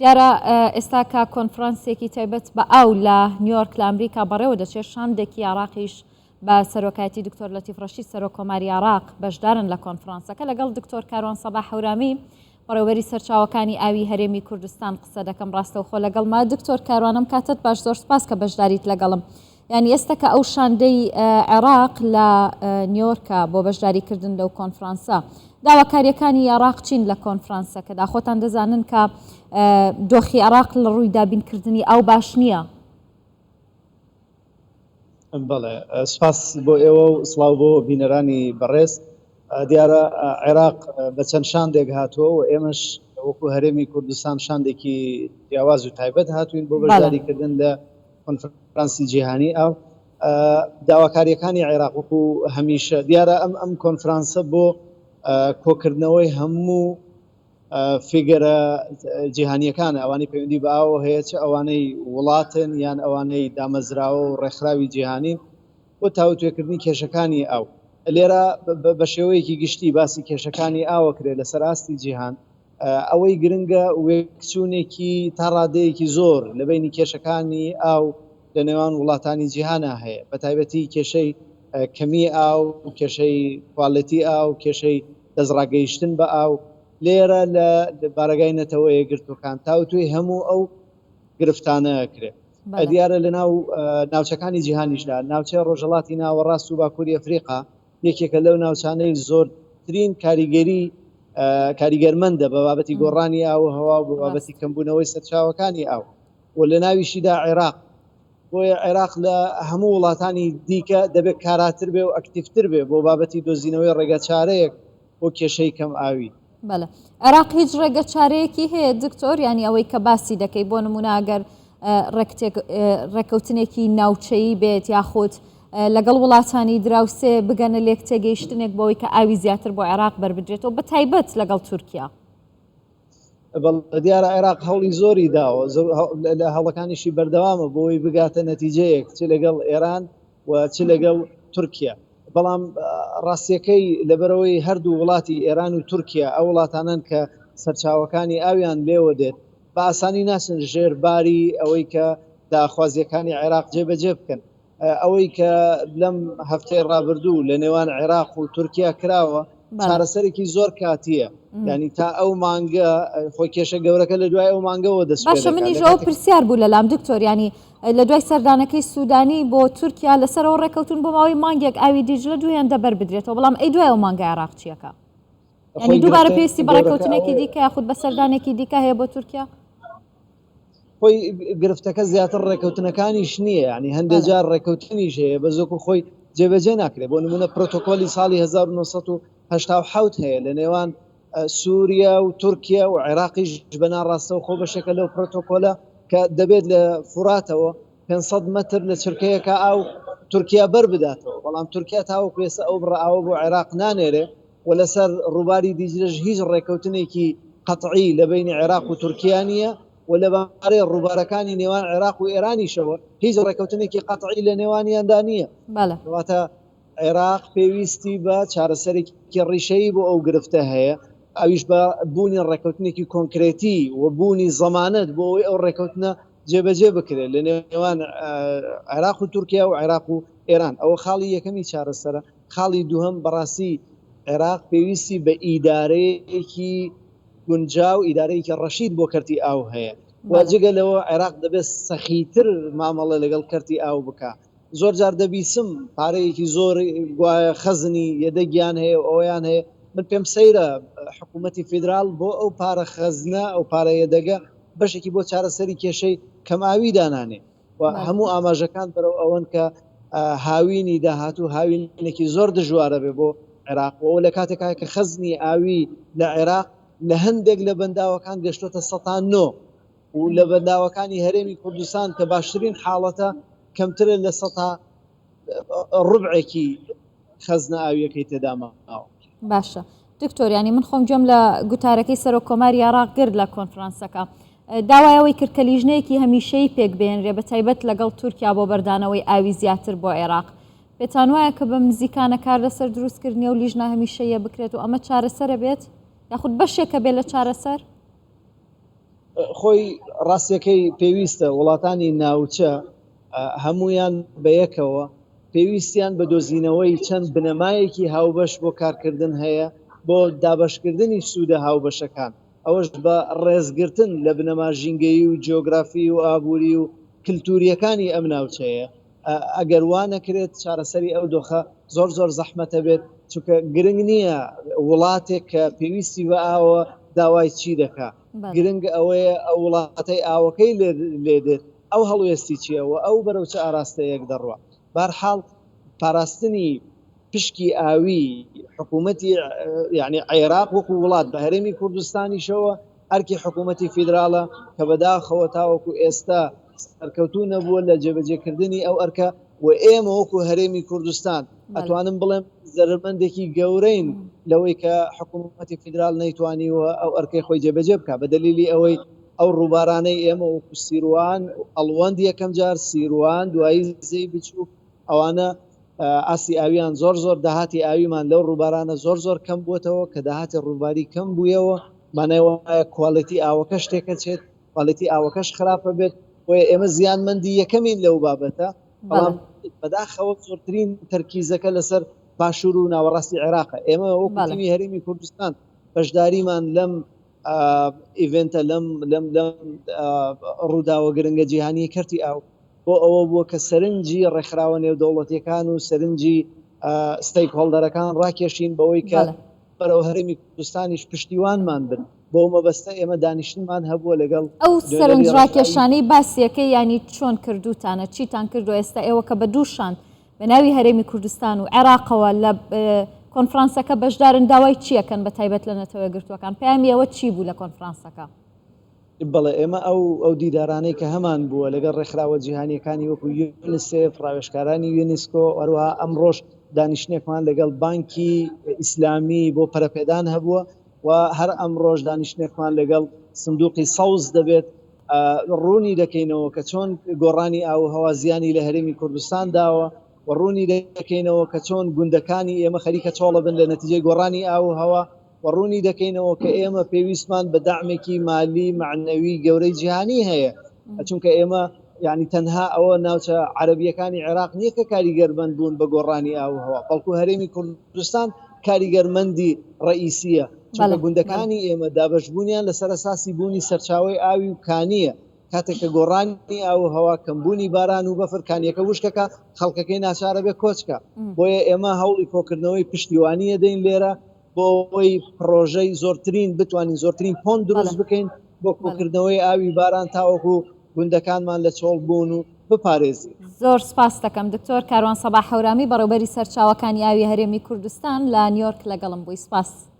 دیارە ئێستا کە کۆنفرانسێکی تایبەت بە ئاو لە نیویۆرک لە ئەمریکا بەڕێوە دەچێت، شاندێکی عێراقیش بە سەرۆکایەتی دکتۆر لەتیف ڕەشید سەرۆک کۆماری عێراق بەشدارن لە کۆنفرانسەکە. لەگەڵ دکتۆر کاروان سەباح هەورامی بەڕێوەبەری سەرچاوەکانی ئاوی هەرێمی کوردستان قسە دەکەم ڕاستەوخۆ لەگەڵما. دکتۆر کاروان ئەم کاتەت باش، زۆر سپاس کە بەشداریت لەگەڵم. یانی ئێستا کە ئەو شاندەی عێراق لە نیۆرکە بۆ بەشداریکردن لەو کۆنفرانسە، داواکارییەکانی عێراق چین لە کۆنفرانسەکەدا؟ خۆتان دەزانن کە دۆخی عێراق لە ڕووی دابینکردنی ئاو باش نییە. بەڵێ، سوپاس بۆ ئێوە و سڵاو بۆ بینەرانی بەڕێز. دیارە عێراق بە چەند شاندێک هاتووە و ئێمەش وەکو هەرێمی کوردستان شاندێکی جیاواز و تایبەت هاتووین بۆ بەشداریکردن لە کۆنفرانسی جیهانی ئاو. داواکارییەکانی عێراق وەکو هەمیشە دیارە ئەم ئەم کۆنفرانسە بۆ کۆکردنەوەی هەموو فیگەرە جیهانییەکانە، ئەوانەی پەیوەندی بە ئاوەوە هەیە، چ ئەوانەی وڵاتن یان ئەوانەی دامەزراوە و ڕێکخراوی جیهانین، بۆ تاوتوێکردنی کێشەکانی ئاو. لێرە بە شێوەیەکی گشتی باسی کێشەکانی ئاو ئەکرێت لەسەر ئاستی جیهان. ئەوەی گرنگە وێکچوونێکی تا ڕادەیەکی زۆر لە بەینی کێشەکانی ئاو لە نێوان وڵاتانی جیهانا هەیە، بە تایبەتی کێشەی کەمی ئاو، کێشەی کوالێتی ئاو، کێشەی دەستڕاگەیشتن بە ئاو. لێرە لە بارەگای نەتەوە یەکگرتووەکان تاوتوێی هەموو ئەو گرفتانە ئەکرێ. دیارە لە ناو ناوچەکانی جیهانیشدا ناوچەی ڕۆژهەڵاتی ناوەڕاست و باکووری ئەفریقا یەکێکە لەو ناوچانەی زۆرترین کاریگەری کاریگەرمەندە بە بابەتی گۆڕانی ئاو و هەوا و بە بابەتی کەمبوونەوەی سەرچاوەکانی ئاو و لە ناویشیدا عێراق. بۆیە عێراق لە هەموو وڵاتانی دیکە دەبێت کاراتر بێ و ئەکتیڤتر بێ بۆ بابەتی دۆزینەوەی ڕێگەچارەیەک بۆ کێشەی کەم ئاوی. بەڵێ عێراق هیچ ڕێگە چارەیەکی هەیە دکتۆر یانی ئەوەی کە باسی دەکەی بۆ نمونە ئەگەر ڕێککەوتنێکی ناوچەیی بێت یاخود لەگەڵ وڵاتانی دراوسێ بگەنە لێک تێگەیشتنێک بۆی کە ئاوی زیاتر بۆ عێراق بەربدرێتەوە بە تایبەت لەگەڵ تورکیا. بەڵێ دیارە عێراق هەوڵی زۆری داوە لە هەوڵەکانیشی بەردەوامە بۆی بگاتە نەتیجەیەک چ لەگەڵ ئێران و چ لەگەڵ تورکیا بەڵام ڕاستیەکەی لەبەرەوەی هەردوو وڵاتی ئێران و تورکیا ئەو وڵاتانەن کە سەرچاوەکانی ئاویان لێوە دێت بە ئاسانی ناچن ژێر باری ئەوەی کە داخوازیەکانی عێراق جێبەجێ بکەن ئەوەی کە لەم هەفتەی ڕابردوو لە نێوان عێراق و تورکیا کراوە چارەسەرێکی زۆر کاتیە ینی تا ئەو مانگە خۆی کێشە گەورەکە لە دوای ئەو مانگەوە دەست باشە منیش ئەو پرسیار بوو لەلام دکتۆر ینی لە دوای سەردانەکەی سوودانی بۆ تورکیا لەسەرەوە ڕێککەوتون بۆ ماوەی مانگێک ئاوی دیجلە دوو هێندە بەر بدرێتەوە بەڵام ئەی دوای ئەو مانگە عێراق چیەکە ینی دووبارە پێویستی بە ڕێککەوتنێکی دیکە یاخود بە سەردانێکی دیکە هەیە بۆ تورکیا؟ خۆی گرفتەکە زیاتر ڕێکەوتنەکانیش نییە ینی هەندێک جار ڕێکەوتنیش هەیە بە زۆک و خۆی جێبەجێ ناکرێت بۆ نمونە پرۆتۆکۆلی ساڵی 1970 هەیە لە نێوان سووریا و تورکیا و عێراقیش بە ناڕاستەوخۆ بەشێکە لەو پرۆتۆکۆلە کە دەبێت لە فوراتەوە 500 مەتر لە چرکەیەکە ئاو تورکیا بەر بداتەوە بەڵام تورکیا تاوەکو ئێستا ئەو بڕە ئاوە بۆ عێراق نانێرێ و لەسەر ڕووباری دیجلەش هیچ ڕێکەوتنێکی قەتعی لە بەینی عێراق و تورکیا نییە و لەبارەی ڕووبارەکانی نێوان عێراق و ئێرانیشەوە هیچ ڕێکەوتنێکی قەتعی لە نێوانیاندا نییە. واتە عێراق پێویستی بە چارەسەرێکی ڕیشەیی بۆ ئەو گرفتە هەیە، ئەویش بە بوونی ڕێککەوتنێکی کۆنکرێتی و بوونی زەمانەت بۆ ئەوەی ئەو ڕێککەوتنە جێبەجێ بکرێت لە نێوان عێراق و تورکیا و عێراق و ئێران. ئەوە خاڵی یەکەمی چارەسەرە. خاڵی دووهەم، بەڕاستی عێراق پێویستی بە ئیدارەیەکی گونجاو، ئیدارەیەکی ڕەشید بۆ کەرتی ئاو هەیە و جگە لەوە عێراق دەبێت سەخیتر مامەڵە لەگەڵ کەرتی ئاو بکا. زۆر جار دەبیسم پارەیەکی زۆر گوایە خەزنی یەدەگیان هەیە و ئەوەیان هەیە، من پێم سەیرە حکوومەتی فیدراڵ بۆ ئەو پارە خەزنە، ئەو پارە یەدەگە بەشێکی بۆ چارەسەری کێشەی کەمئاوی دانانێ و هەموو ئاماژەکان بەرەو ئەوەن کە هاوینی داهاتوو هاوینێکی زۆر دژوارە بێ بۆ عێراق و ئەوە لە کاتێکا کە خەزنی ئاوی لە عێراق لە هەندێک لە بەنداوەکان گەشتۆتە 9% و لە بەنداوەکانی هەرێمی کوردستان کە باشترین حاڵەتە کەمترە لە سەتا ڕوبعێکی خەزنە ئاویەکەی تێدا ماوە. باشە دکتۆر یانی من خۆم گوێم لە گوتارەکەی سەرۆک کۆماری عێراق گرت لە کۆنفرانسەکە داوای ئەوەی کرد کە لیژنەیەکی هەمیشەیی پێک بێنرێ بە تایبەت لەگەڵ تورکیا بۆ بەردانەوەی ئاوی زیاتر بۆ عێراق پێتان وایە کە بەم نزیکانە کار لەسەر دروستکردنی ئەو لیژنە هەمیشەیە بکرێت و ئەمە چارەسەرە بێت یاخود بەشێکە بێ لە چارەسەر؟ خۆی ڕاستیەکەی پێویستە وڵاتانی ناوچە هەمویان بەیەکەوە پێویستیان بە دۆزینەوەی چەند بنەمایەکی هاوبەش بۆ کارکردن هەیە بۆ دابەشکردنی سوودە هاوبەشەکان، ئەوەش بە ڕێزگرتن لە بنەما ژینگەیی و جیۆگرافی و ئابووری و کلتوورییەکانی ئەم ناوچەیە. ئەگەر وا نەکرێت چارەسەری ئەو دۆخە زۆر زۆر زەحمەتە بێت، چونکە گرنگ نییە وڵاتێک کە پێویستی بە ئاوە داوای چی دەکا، گرنگ ئەوەیە ئەو وڵاتەی ئاوەکەی لێ دێت ئەو هەڵوێستی چییە و ئەو بەرەو چ ئاراستەیەک دەڕوا. بەهەرحاڵ پاراستنی پشکی ئاوی حکوومەتی یعنی عێراق وەکو وڵات بە هەرێمی کوردستانیشەوە ئەرکی حکوومەتی فیدراڵە کە بەداخەوە تاوەکو ئێستا سەرکەوتوو نەبووە لە جێبەجێکردنی ئەو ئەرکە و ئێمە وەکو هەرێمی کوردستان ئەتوانم بڵێم زەرەرمەندێکی گەورەین لەوەی کە حکوومەتی فیدرال نەیتوانیوە ئەو ئەرکەی خۆی جێبەجێ بکە بە دەلیلی ئەوەی ئەو ڕووبارانەی ئێمە وەکو سیروان ئەڵوەند یەکەم جار سیروان دوایی زێی بچووک ئەوانە ئاستی ئاویان زۆر زۆر داهاتی ئاویمان لەو ڕووبارانە زۆر زۆر کەم بووەتەوە کە داهاتی ڕووباری کەم بوویەوە مانای وایە quality ئاوەکەش تێکەچێت quality ئاوەکەش خراپە بێت بۆیە ئێمە زیانمەندی یەکەمین لەو بابەتە بەڵام بەداخەوە زۆرترین تەرکیزەکە لەسەر باشوور و ناوەڕاستی عێراقە ئێمە وەکو تیمی هەرێمی کوردستان بەشداریمان لەم event ە لەم لەم لەم ڕووداوە گرنگە جیهانی کەرتی ئاو بۆ ئەوە بووە کە سەرنجی ڕێکخراوە نێودەوڵەتیەکان و سەرنجی stakeholder ەکان ڕاکێشین بەوەی کە بەرەو هەرێمی کوردستانیش پشتیوانمان بن. بەو مەبەستە ئێمە دانیشتنمان هەبووە لەگەڵ ئەو سەرنج ڕاکێشانەی باسیەکەی یانی چۆن کردوتانە چیتان کردوە ئێستا ئێوە کە بە دوو شاند بە ناوی هەرێمی کوردستان و عێراقەوە لە کۆنفرانسەکە بەشدارن داوای چیەکەن بە تایبەت لە نەتەوە یەکگرتووەکان پەیامی ئێوە چی بوو لە کۆنفرانسەکە؟ بەڵێ ئێمە ئەو ئەو دیدارانەی کە هەمان بووە لەگەڵ ڕێکخراوە جیهانیەکانی وەکو یونیسێف، ڕاوێژکارانی یونیسکۆ، هەروەها ئەمڕۆش دانیشتنێکمان لەگەڵ بانکی ئیسلامی بۆ پەرەپێدان هەبووە و هەر ئەمڕۆش دانیشتنێکمان لەگەڵ سندوقی سەوز دەبێت ڕوونی دەکەینەوە کە چۆن گۆڕانی ئاووهەوا زیانی لە هەرێمی کوردستان داوە و ڕوونی دەکەینەوە کە چۆن گوندەکانی ئێمە خەریکە چۆڵە بن لە نەتیجەی گۆڕانی ئاووهەوا و ڕوونی دەکەینەوە کە ئێمە پێویستمان بە دەعمێکی مالی مەعنەوی گەورەی جیهانی هەیە چونکە ئێمە یعنی تەنها ئەوە ناوچە عەرەبیەکانی عێراق نییە کە کاریگەرمەند بوون بە گۆڕانی ئاووهەوا بەڵکو هەرێمی کوردستان کاریگەرمەندی ڕەئیسیە چونکە گوندەکانی ئێمە دابەشبوونیان لەسەر ئەساسی بوونی سەرچاوەی ئاوی و کانییە کاتێک کە گۆڕانی ئاو و هەوا، کەمبوونی باران و بەفر کانییەکە وشکەکە، خەڵکەکەی ناچارە بێ کۆچکا. بۆیە ئێمە هەوڵی کۆکردنەوەی پشتیوانی ئەدەین لێرە بۆ ئەوەی پڕۆژەی زۆرترین بتوانین زۆرترین pond دروست بکەین بۆ کۆکردنەوەی ئاوی باران تاوەکو گوندەکانمان لە چۆڵ بوون و بپارێزین. زۆر سپاست دەکەم دکتۆر کاروان سەباح هەورامی بەڕێوبەری سەرچاوەکانی ئاوی هەرێمی کوردستان لە نیۆرک لەگەڵم بووی سپاس.